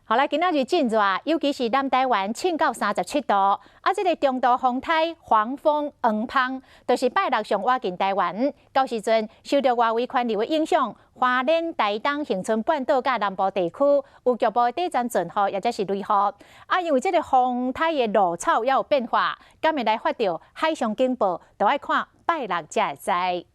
好來，今仔日真熱，尤其是南台灣衝到37度。啊，這个中度風颱黃蜂黃蜂，就是拜六上倚近台灣。到時陣受著外圍環流的影響，花蓮、台東、恆春半島佮南部地區有局部短暫陣雨，抑者是雷雨。啊，因為這个風颱的路草猶有變化，敢會來發著海上警報，都愛看拜六才會知。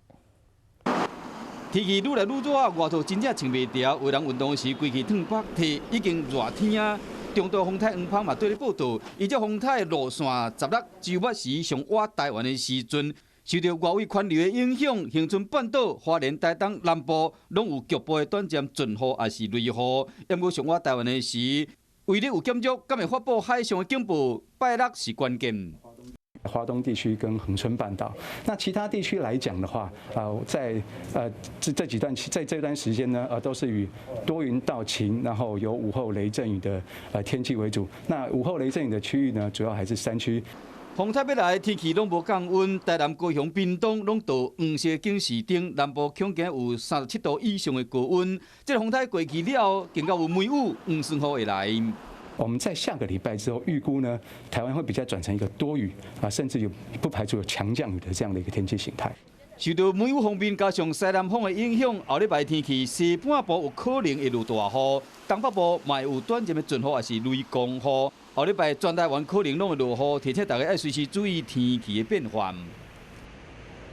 天氣愈來愈熱，外套真正穿袂牢。有人運動時規氣燙腹體，已經熱天啊！中度風颱黃蜂嘛綴咧報道，伊這風颱路線16週末時上倚台灣的時陣，受著外圍環流的影響，恆春半島、花蓮、台東南部攏有局部的短暫陣雨，抑是雷雨。毋過上倚台灣的時，威力有減弱，敢會發布海上的警報？拜六是關鍵。花東地區跟恆春半島，那其他地區來講的話，在這幾段在這段時間呢，都是以多雲到晴，然後有午後雷陣雨的天氣為主。那午後雷陣雨的區域呢，主要還是山區。風颱欲來，天氣攏無降溫，台南、高雄、屏東攏著黃色警示燈，南部恐驚有37度以上的高溫。這个風颱過去了後，更加有梅雨、黃酸雨會來。我們在下個禮拜之後預估呢，台灣會比較轉成一個多雨啊，甚至有不排除有強降雨的這樣的一個天氣形態。受到梅雨鋒面加上西南風的影響，後禮拜天氣西半部有可能會落大雨，東北部嘛會有短暫的陣雨，抑是雷公雨。後禮拜全台灣可能攏會落雨，提醒大家愛隨時注意天氣的變化。